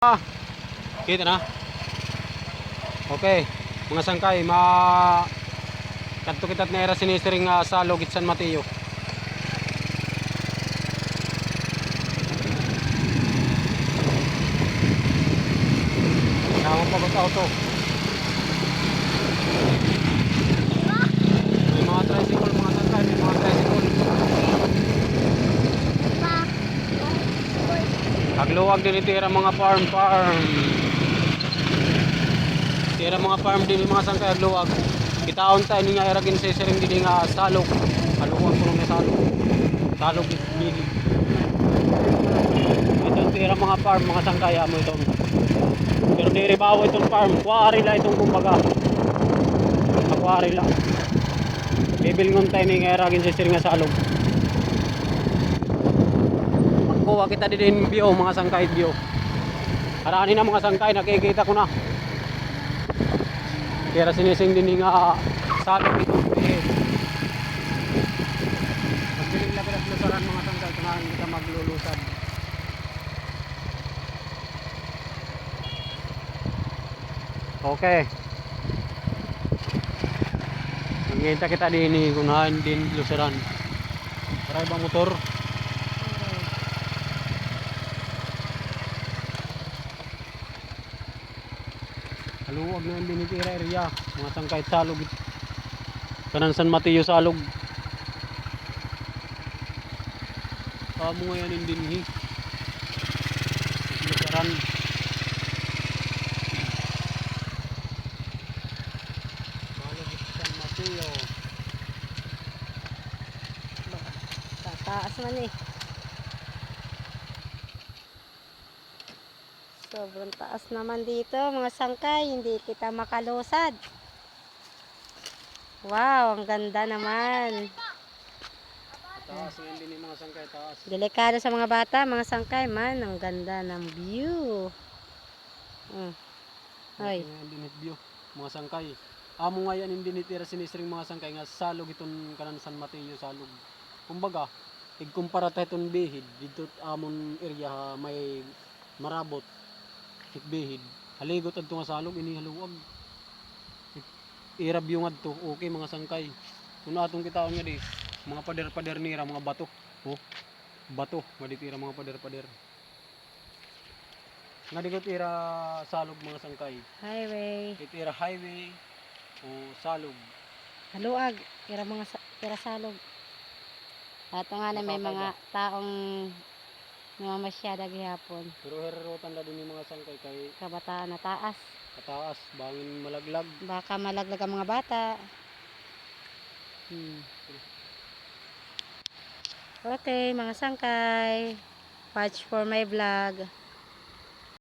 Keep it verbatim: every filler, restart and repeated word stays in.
Ah, kita na. Okay, mga sangkay, ma-, kadto kita nga ira sinisiring nga Salog it San Mateo. Tama pa ba auto? May mga tricycle, mga sangkay, may mga tricycle. Agluwag diri it ira mga farm, farm. It ira mga farm diri mga sangkay, agluwag. Kitaon ta ini nga ira ginsisiring diri nga Salog. Agluwag kuno nga Salog. Salog. Ito it ira mga farm, mga sangkay, amo ito. Pero diri bawo iton farm. Quarry la iton kumbaga. Quarry la. Bibilngon ta ini nga ira ginsisiring nga Salog. Magkuha kita diri hin view, mga sangkay, view. Harani na, mga sangkay, nakikita ko na. Kaya sinisiring dinhi nga Salog ito. Magpiling na kita lusaran, mga sangkay, kunahan kita maglulusad. Okay. Magkita kita dinhi kunahan dinhi lusaran. Drive an motor. Haluag na dinhi it ira area. Mga sangkay, Salog. Kanan San Mateo, Salog. Amo ngay-an ini dinhi. Lusaran. Salog it San Mateo. Ba, tataas man eh. Sobrang taas naman dito, mga sangkay. Hindi kita makalusad. Wow, ang ganda naman. Taas ngay-an dinhi, mga sangkay, taas. Delikado sa mga bata, mga sangkay man. Ang ganda ng view. Mm. Hoy. Ngay-an dinhi it view, mga sangkay. Amo ngay-an ini dinhi it ira sinisiring, mga sangkay, nga Salog iton kanan San Mateo, Salog. Kumbaga, igkumpara ta hiton bihid, didto amon area ha may Marabot, hit bihid. Haligot adto nga Salog, ini haluag. Ira view ngadto, okay, mga sangkay. Kun aton kitaon ngadi, mga pader-pader nira, mga bato. Oh, bato, ngadi ira mga pader-pader. Ngadi gud ira Salog, mga sangkay. Highway. It ira highway o Salog. Haluag, ira mga sa-, ira Salog. Ato ngani may mga taong namamasyada gihapon. Pero hirirutan la dinhi, mga sangkay, kay kabataan na taas. Kataas, bangin malaglag. Baka malaglag ang mga bata. Hmm. Okay, mga sangkay. Watch for my vlog.